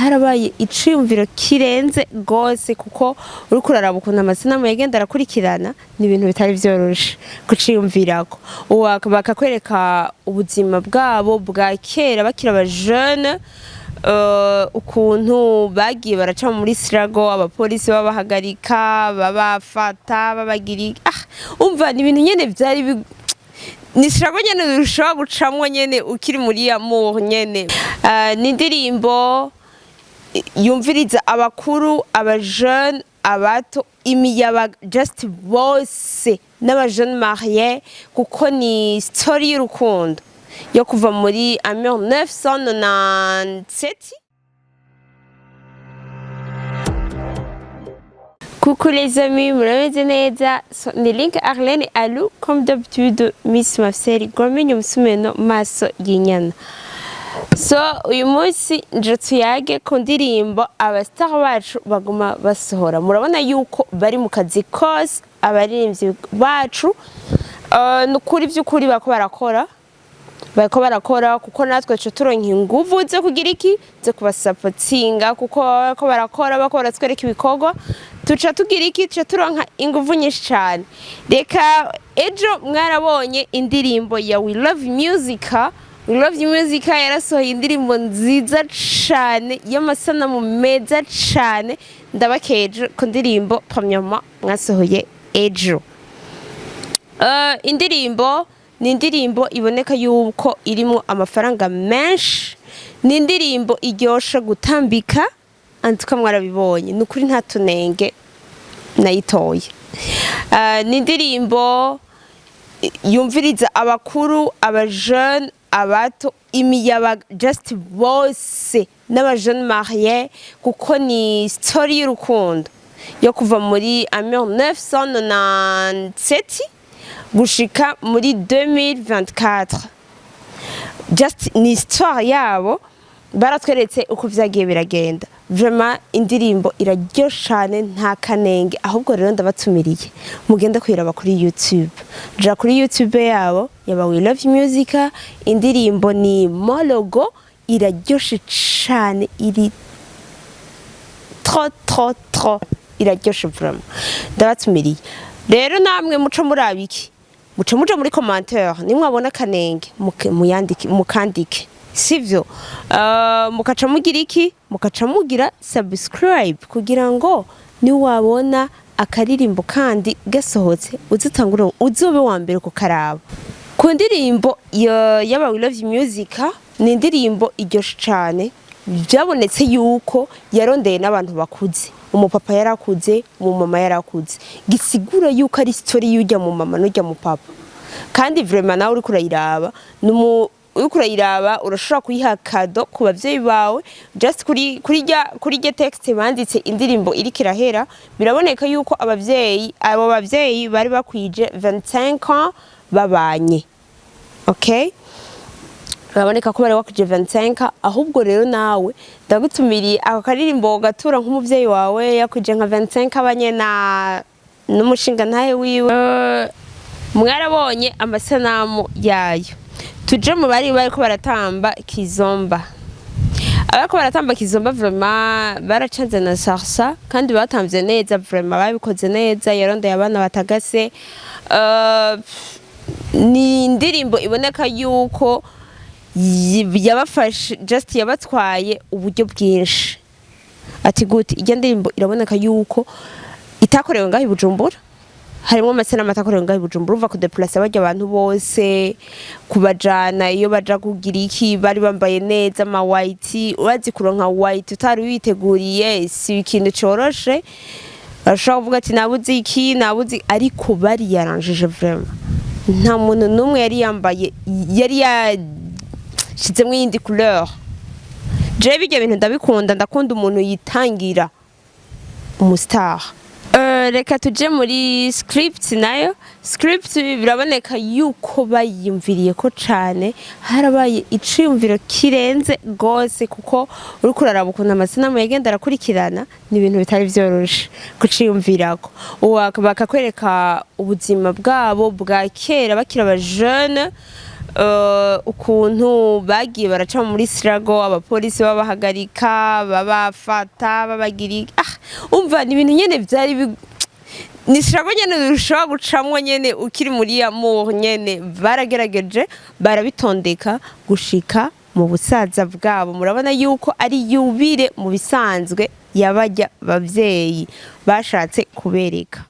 Harabaye iciyumviro kirenze gose, kuko uriko uraraba ukuntu amasanamu yagenda arakurikirana, ni ibintu bitari vyoroshe kuciyumvirako. Bakakwereka ubuzima bwabo bwa kera bakiri aba jeune, ukuntu bagiye baraca muri sirago, abapolisi babahagarika, babafata, babagira, umva, ni ibintu nyene vyari ni sirago nyene ushobora gucamwo nyene ukiri muri amour nyene. Ni indirimbo yumviriza abakuru, aba jeune, abato, imiyabaga, just bose n'aba jeune marié, kuko ni story y'urukundo yo kuva muri amour 997. Coucou les amis, murameze neza? So, ni Link Arlene Alou, comme d'habitude, Miss Mafseri Gomenye umusumeno maso y'inyana. So uyu munsi nje tuyage ku ndirimbo aba star bacu baguma basohora. Murabona yuko bari mu kazi kose, abaririmbyi bacu. Ni ukuri vy'ukuri bako barakora, bariko barakora, kuko natwe tuca turonka inguvu zo kugira iki, zo kubasapotinga, kuko bariko barakora, bako baratwereka ibikorwa, tuca tugira iki, tuca turonka inguvu nyinshi cane. Reka, ejo mwarabonye indirimbo ya We Love Music. We Love Music yarasohoye indirimbo nziza cane y'amasanamu meza cane. Ndabakeje ku ndirimbo premièrement mwasohoye ejo. Indirimbo ni indirimbo iboneka yuko irimo amafaranga menshi, ni indirimbo iryoshe gutambika. Antuka mwarabibonye, ni ukuri nta tunenge nayitoye. Ni indirimbo yumviriza abakuru, aba jeune, abato, imiyabaga, just bose n'aba jeune marié, kuko ni story y'urukundo yo kuva muri amour 997 gushika muri 2024. Just ni histoire yabo, baratweretse uko vyagiye biragenda. Vraiment indirimbo iraryoshe cane, nta kanenge. Ahubwo rero ndabatumiriye mugende kuyiraba kuri YouTube. Ja kuri YouTube yabo yaba We Love Music, indirimbo ni Mologo, iraryoshe cane, iri trop trop trop, iraryoshe vraiment. Ndabatumiriye rero namwe muco muraba iki, muce muja muri commentaire, nimwabona akanenge muyandike, mukandike, sivyo? Mukaca mugira iki, mukaca mugira subscribe, kugira ngo niwabona akaririmbo kandi gasohotse uzitangure uzobe wa mbere kukaraba. Ku ndirimbo y'aba We Love Music, ni indirimbo iryoshe cane. Byabonetse yuko yarondeye n'abantu bakuze, umupapa yarakuze, umumama yarakuze, gisigura yuko ari story y'ujya mu mama n'ujya mu papa. Kandi vraiment nawe uriko urayiraba, uriko urayiraba urashobora kuyiha cadeau ku bavyeyi bawe. Just kuri rya texte banditse, indirimbo iriko irahera, biraboneka yuko abavyeyi, abo bavyeyi bari bakwije 25 ans babanye. Okay, biraboneka ko bari bakwije 25. Ahubwo rero nawe ndagutumiriye ako karirimbo gatura nk'umuvyeyi wawe yakwije nka 25 abanye na n'umushinga ntahe wiwe. Mwarabonye amasanamu yayo. Tuje mu bari bariko baratamba kizomba. Abariko baratamba kizomba vraiment baracanze na salsa, kandi batamvye neza, vraiment babikoze neza. Yarondeye abana batagase. Ni indirimbo iboneka yuko yabafashe, just yabatwaye uburyo bwinshi. Ati gute? Ijya ndirimbo iraboneka yuko itakorewe ngaho i Bujumbura, harimo amasanamu atakorewe ngaho i Bujumbura. Uva kudeplasa barya abantu bose, kubajana iyo baja kugira iki, bari bambaye neza ama white. Urazi kuronka white utari witeguriye si ikintu coroshe. Bashobora kuvuga ati nabuze iki, nabuze, ariko bari yaranjije vraiment. Nta muntu n'umwe yari yambaye, yari yashizemwo iyindi couleur. Jewe bijya bintu ndabikunda, ndakunda umuntu yitangira, umu star. Reka tuje muri script nayo. Script biraboneka yuko bayiyumviriye ko cane, harabaye iciyumviro kirenze gose, kuko uriko uraraba ukuntu amasanamu yagenda arakurikirana, ni ibintu bitari vyoroshe kuciyumvirako. Bakakwereka ubuzima bwabo bwa kera bakiri aba jeune, Ukuntu bagiye baraca muri struggle, abapolisi babahagarika, babafata, babagira, umva, ni ibintu nyene vyari ni struggle nyene ushobora gucamwo nyene ukiri muri amour nyene. Baragerageje barabitondeka gushika mu busaza bwabo. Murabona yuko ari yubile mu bisanzwe yabajya bavyeyi bashatse kubereka.